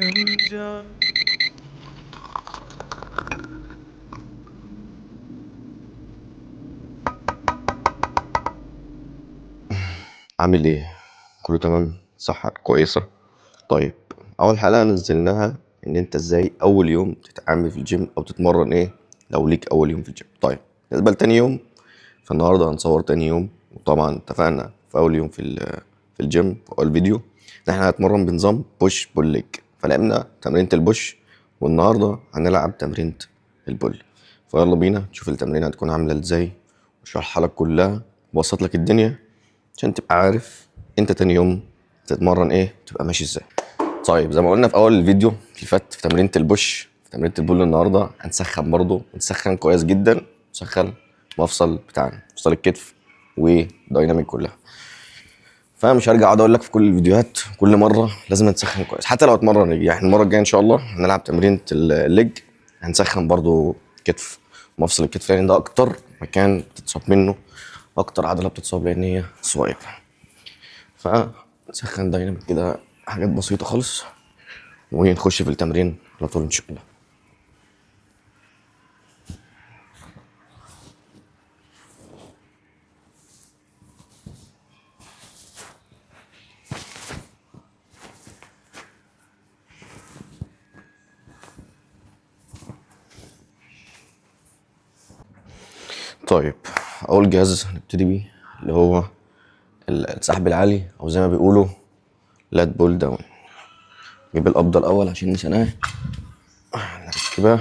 عامل ايه؟ كله تمام؟ صحة كويسة؟ طيب، اول حلقة نزلناها ان انت ازاي اول يوم تتعامل في الجيم او تتمرن ايه لو ليك اول يوم في الجيم. طيب بالنسبة لتاني يوم، فالنهاردة هنصور تاني يوم، وطبعا اتفقنا في اول يوم في الجيم في اول فيديو ان احنا هنتمرن بنظام push pull leg، فلعبنا تمرينة ال push والنهاردة هنلعب تمرينة ال pull. فيلا بينا نشوف التمرين هتكون عاملة ازاي واشرحها لك كلها وابسط لك الدنيا عشان تبقى عارف انت تاني يوم تتمرن ايه تبقى ماشي ازاي. طيب زي ما قلنا في اول الفيديو اللي فات في تمرينة ال push، في تمرينة ال pull النهارده هنسخن برضه، ونسخن كويس جدا، نسخن مفصل بتاعنا، مفصل الكتف و dynamic كلها. فمش هرجع اقعد اقول لك في كل الفيديوهات كل مرة لازم نسخن كويس، حتى لو اتمرن رجل. المرة الجاية ان شاء الله هنلعب تمرينة ال leg، هنسخن برضه كتف، مفصل الكتف، لان ده اكتر مكان بتتصاب منه، اكتر عضلة بتتصاب لان هي صغيرة. فنسخن dynamic كده حاجات بسيطة خالص ونخش في التمرين على طول ان شاء الله. طيب اول جهاز هنبتدي بيه اللي هو السحب العالي، او زي ما بيقولوا lat pull down. نجيب القبضة الاول عشان نسيناها نركبها،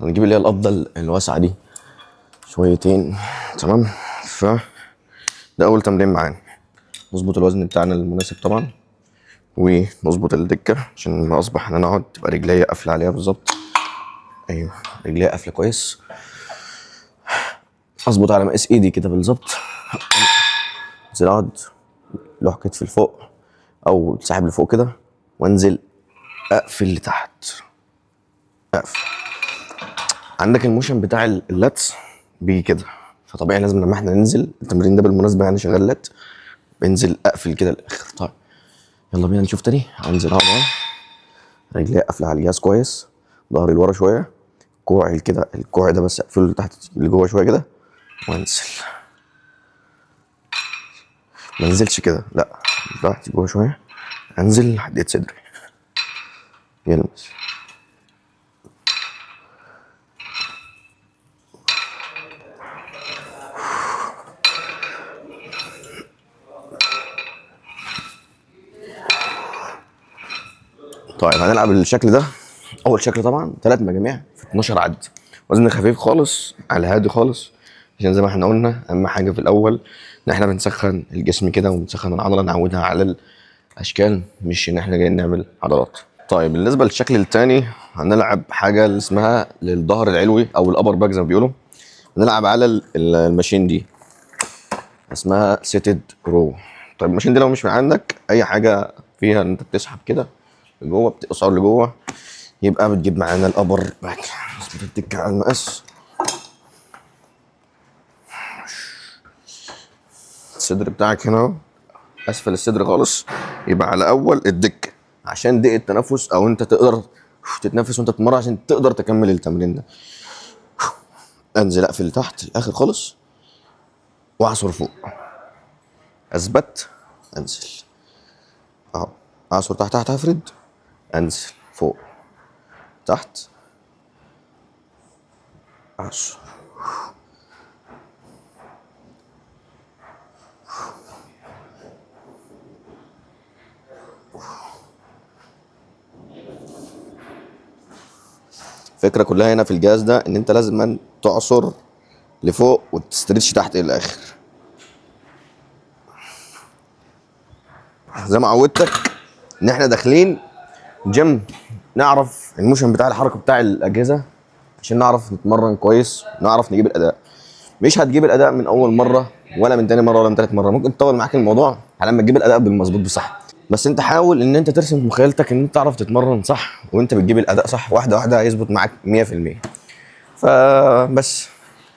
هنجيب اللي هي القبضة الواسعة دي شويتين. تمام، ف ده اول تمرين معانا. نظبط الوزن بتاعنا المناسب طبعا، ونظبط الدكة عشان ما اصبح ان انا اقعد تبقى رجليا قافله عليها بالظبط. ايوه رجليا قافله كويس، اظبط على مقاس ايدي كده بالظبط. انزل اقعد لوح كتف لفوق او سحب لفوق كده، وانزل اقفل لتحت، اقفل. عندك ال motion بتاع ال lats بيجي كده، فطبيعي لازم لما احنا ننزل التمرين ده بالمناسبة شغال lat، بنزل اقفل كده للاخر. طيب يلا بينا نشوف تاني. انزل اقعد اهو، رجلي قافله على الجهاز كويس، ظهري لورا شوية، كوعي كده، الكوع ده بس اقفله لتحت لجوه شوية كده، وانزل. ما انزلش كده، لا تحت جوه شوية، انزل لحد صدري يلمس. طيب هنلعب الشكل ده. اول شكل طبعا 3 مجاميع في 12 عد، وزن خفيف خالص على هادي خالص، عشان زي ما احنا قلنا اهم حاجة في الاول ان احنا بنسخن الجسم كده وبنسخن العضلة، نعودها على الاشكال، مش ان احنا جايين نعمل عضلات. طيب بالنسبة للشكل الثاني هنلعب حاجة اللي اسمها للظهر العلوي او ال upper back زي ما بيقولوا. هنلعب على ال machine دي اسمها seated row. طيب ال machine دي لو مش عندك اي حاجة فيها ان انت بتسحب كده لجوه، بتقصر لجوه، يبقى بتجيب معانا ال upper back. اظبط الدكة على المقاس، الصدر بتاعك هنا اهو اسفل الصدر خالص، يبقى على اول الدكة عشان ضيق التنفس، او انت تقدر تتنفس وانت بتتمرن عشان تقدر تكمل التمرين ده. انزل اقفل تحت الاخر خالص واعصر فوق، اثبت، انزل اهو، اعصر تحت تحت، افرد، انزل فوق تحت، اعصر. الفكرة كلها هنا في الجهاز ده ان انت لازم تعصر لفوق وتستريتش تحت الى الاخر. زي ما عودتك ان احنا داخلين جيم نعرف ال motion بتاع الحركة بتاع الاجهزة عشان نعرف نتمرن كويس، نعرف نجيب الاداء. مش هتجيب الاداء من اول مرة ولا من تاني مرة ولا من تالت مرة، ممكن تطول معاك الموضوع على ما تجيب الاداء بالمظبوط بصح، بس انت حاول ان انت ترسم في مخيلتك ان انت تعرف تتمرن صح وانت بتجيب الاداء صح، واحدة واحدة هيظبط معاك مية في المية. فبس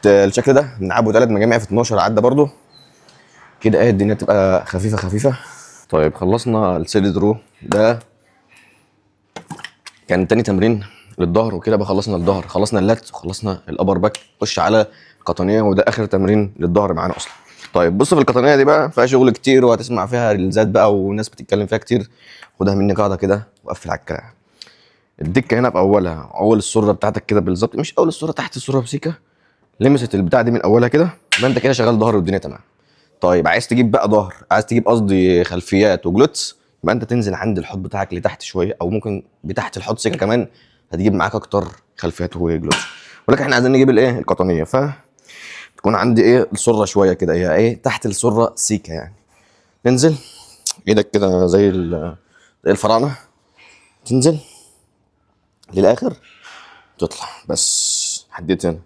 الشكل ده بنلعبه 3 مجاميع في 12 عده برضو كده، ايه الدنيا تبقى خفيفة خفيفة. طيب خلصنا ال seated row ده، كان تاني تمرين للظهر وكده بقى. خلصنا الظهر، خلصنا ال lat، وخلصنا ال upper back. خش على القطنيه، وده اخر تمرين للظهر معانا اصلا. طيب بص، في القطنيه دي بقى فيها شغل كتير، وهتسمع فيها ريلزات بقى وناس بتتكلم فيها كتير. خدها مني قاعدة كده وقفل على الكلام. الدكة هنا في اولها، اول السرة بتاعتك كده بالظبط، مش اول السرة، تحت السرة بسيكه، لمست البتاع دي من اولها كده، يبقى انت كده شغال ظهر والدنيا تمام. طيب عايز تجيب بقى ظهر، عايز تجيب قصدي خلفيات و glutes، يبقى انت تنزل عند الحوض بتاعك لتحت شوية، او ممكن بتحت الحوض سيكه كمان، هتجيب معاك اكتر خلفيات و glutes. ولكن احنا عايزين نجيب الايه؟ القطنيه، ف تكون عندي ايه؟ السرة شوية كده، هي ايه؟ تحت السرة سيكه يعني. ننزل ايدك كده زي الفراعنة، تنزل للاخر تطلع بس حديت هنا،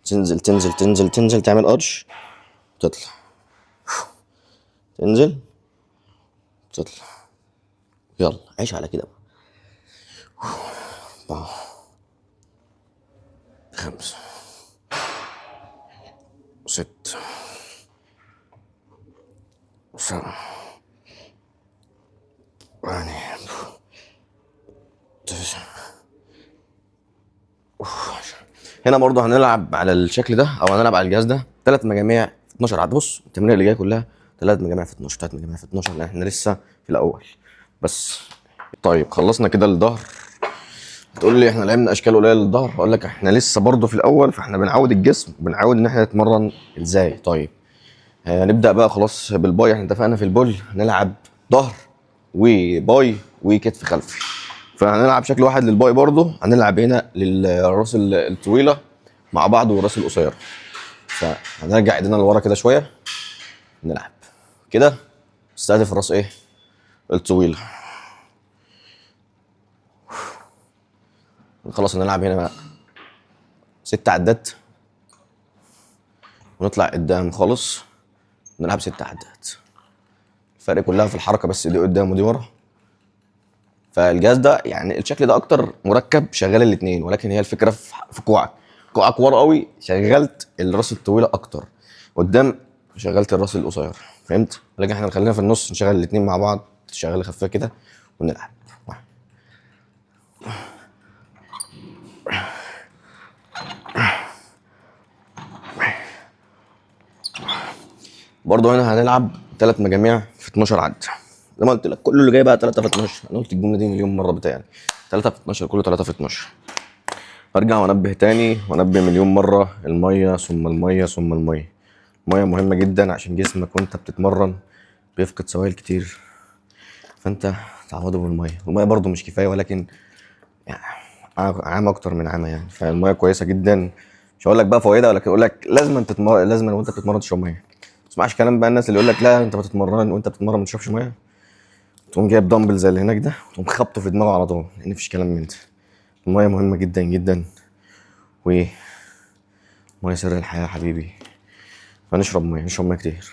تنزل تنزل تنزل تنزل، تعمل arch، تطلع، تنزل، تطلع. يلا عيش على كده بقى. 4 5 6 7 8 9. هنا برضه هنلعب على الشكل ده، او هنلعب على الجهاز ده 3 مجاميع في 12 عد. بص التمرين اللي جاية كلها 3 مجاميع في 12، 3 مجاميع في 12، لان احنا لسه في الاول بس. طيب خلصنا كده الظهر. تقول لي احنا لعبنا اشكال قليله للظهر، اقول لك احنا لسه برضه في الاول، فاحنا بنعود الجسم وبنعود ان احنا نتمرن ازاي. طيب هنبدا بقى خلاص بال bi. احنا اتفقنا في ال pull هنلعب ظهر و bi وكتف خلفي، فهنلعب شكل واحد لل bi برضه. هنلعب هنا للراس الطويلة مع بعض والراس القصيرة. فهنرجع ايدينا لورا كده شوية، نلعب كده، نستهدف الراس ايه؟ الطويلة. خلاص هنلعب هنا بقى 6 عدات، ونطلع قدام خالص نلعب 6 عدات. الفرق كلها في الحركة بس، دي قدام ودي ورا. فالجهاز ده يعني الشكل ده اكتر مركب شغال الاثنين، ولكن هي الفكرة في كوعك. كوعك ورا قوي شغلت الراس الطويلة اكتر، قدام شغلت الراس القصير، فهمت؟ لكن احنا خلينا في النص نشغل الاثنين مع بعض، تشغل خفيفة كده ونلعب. 1. برضه هنا هنلعب 3 مجاميع في 12 عد، زي ما قلت لك كله اللي جاي بقى 3 في 12. انا قلت الجملة دي مليون مرة بتاعي، 3 في 12، كله 3 في 12. ارجع وانبه تاني وانبه مليون مرة، المية ثم المية ثم المية. المية مهمة جدا عشان جسمك وانت بتتمرن بيفقد سوائل كتير، فانت تعوضه بالمية. المية برضه مش كفاية، ولكن يعني عام اكتر من عامة يعني. فالميه كويسة جدا، مش هقول لك بقى فوائدها، ولكن اقول لك لازم تتمرن، لازم وانت بتتمرن تشرب مية. ما تسمعش كلام بقى الناس اللي يقول لك لا انت بتتمرن وانت بتتمرن ما تشربش مية، تقوم جايب دمبل زي اللي هناك ده وتقوم خبطه في دماغه على طول، لان مفيش كلام من ده. المية مهمة جدا جدا، و مية سر الحياة يا حبيبي. فنشرب مية، نشرب مية كتير.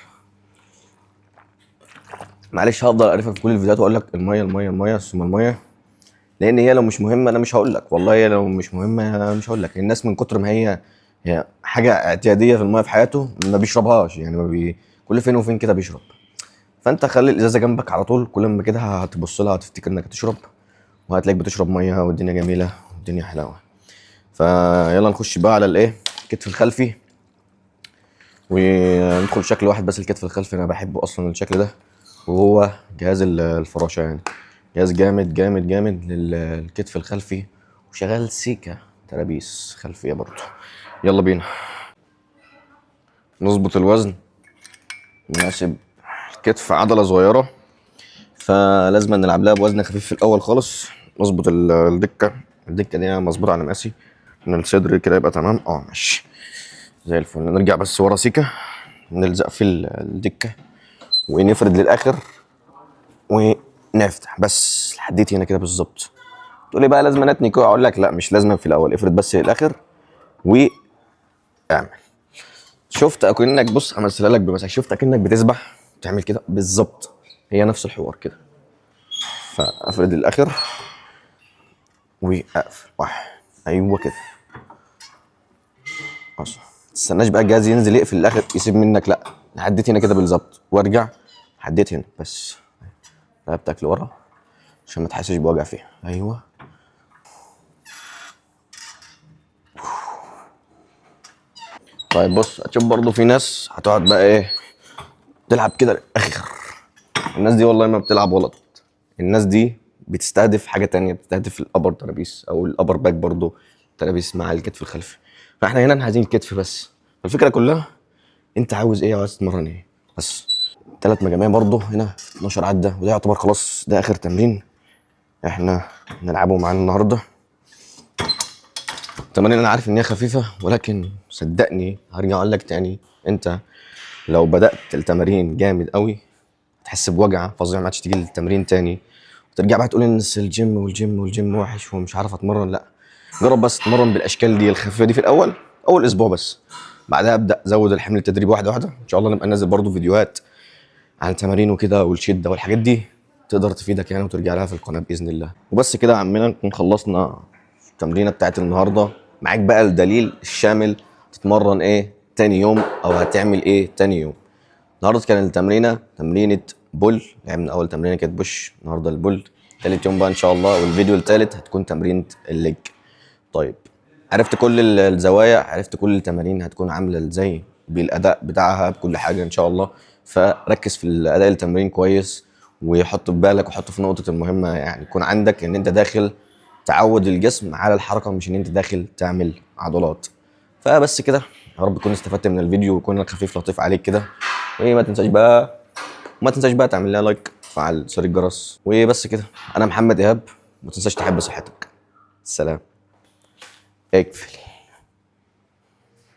معلش هفضل اعرفك في كل الفيديوهات واقول لك المية المية المية ثم المية، لان هي لو مش مهمة انا مش هقول لك، والله هي لو مش مهمة انا مش هقول لك. الناس من كتر ما هي حاجة اعتياديه في المية في حياته ما بيشربهاش، يعني ما بي كل فين وفين كده بيشرب. فانت خلي الازازه جنبك على طول، كل ما كده هتبص لها هتفتكر انك هتشرب، وهتلاقيك بتشرب مية والدنيا جميلة والدنيا حلاوة. فيلا نخش بقى على الايه؟ الكتف الخلفي، وندخل شكل واحد بس. الكتف الخلفي انا بحبه اصلا الشكل ده، وهو جهاز الفراشة، يعني جهاز جامد جامد جامد للكتف الخلفي، وشغال سيكا ترابيس خلفية برضه. يلا بينا نظبط الوزن مناسب. الكتف عضلة صغيرة، فلازم نلعب لها بوزن خفيف في الاول خالص. نظبط الدكة، الدكة دي مظبوطة على مقاسي من الصدر كده يبقى تمام. ماشي زي الفل. نرجع بس ورا سيكا، نلزق في الدكة ونفرد للاخر ونفتح بس لحديت هنا كده بالظبط. تقول لي بقى لازم اتني كوع، اقول لك لا مش لازم في الاول، افرد بس للاخر واعمل. شفت اكنك، بص همثلها لك بمثل، شفت اكنك بتسبح تعمل كده بالظبط، هي نفس الحوار كده. فافرد للاخر واقفل واحد، ايوه كده. خلاص ما تستناش بقى الجهاز ينزل يقفل للاخر يسيب منك، لا عديت هنا كده بالظبط وارجع عديت هنا بس، رقبتك لورا عشان ما تحسش بوجع فيها. ايوه طيب بص، هتشوف برضو في ناس هتقعد بقى ايه، تلعب كده للاخر. الناس دي والله ما بتلعب غلط، الناس دي بتستهدف حاجة تانية، بتستهدف ال upper trapeze او ال upper back برضو، trapeze مع الكتف الخلفي. فاحنا هنا عايزين الكتف بس. الفكرة كلها انت عاوز ايه، عاوز تتمرن ايه بس. 3 مجاميع برضو هنا 12 عده، وده يعتبر خلاص ده اخر تمرين احنا نلعبه معانا النهارده. التمارين انا عارف ان هي خفيفة، ولكن صدقني هرجع اقول لك تاني، انت لو بدات التمارين جامد قوي تحس بوجع فظيع، ما عادش تيجي التمرين تاني، وترجع بقى تقول ان الجيم والجيم والجيم وحش ومش عارف اتمرن. لا، جرب بس تتمرن بالاشكال دي الخفيفة دي في الاول، اول اسبوع بس، بعدها ابدا زود الحمل التدريب واحدة واحدة. ان شاء الله نبقى ننزل برضو فيديوهات عن التمارين وكده والشدة والحاجات دي تقدر تفيدك يعني، وترجع لها في القناة باذن الله. وبس كده يا عمنا نكون خلصنا التمرينه بتاعت النهارده. معاك بقى الدليل الشامل تتمرن ايه تاني يوم، او هتعمل ايه تاني يوم. النهارده كان التمرينه تمرينه pull، لعبنا اول تمرينه كانت push، النهارده ال pull. تالت يوم بقى ان شاء الله والفيديو التالت هتكون تمرينه ال leg. طيب عرفت كل الزوايا، عرفت كل التمارين هتكون عامله ازاي بالاداء بتاعها بكل حاجة ان شاء الله. فركز في الاداء التمرين كويس، وحط في بالك وحط في نقطة المهمة يعني يكون عندك ان انت داخل تعود الجسم على الحركة، مش ان انت داخل تعمل عضلات. فبس كده، يا رب تكون استفدت من الفيديو ويكون خفيف لطيف عليك كده. وما تنساش بقى، ما تنساش بقى تعمل لها like، فعل زر الجرس. وبس كده، انا محمد ايهاب، ما تنساش تحب صحتك. سلام. اقفل.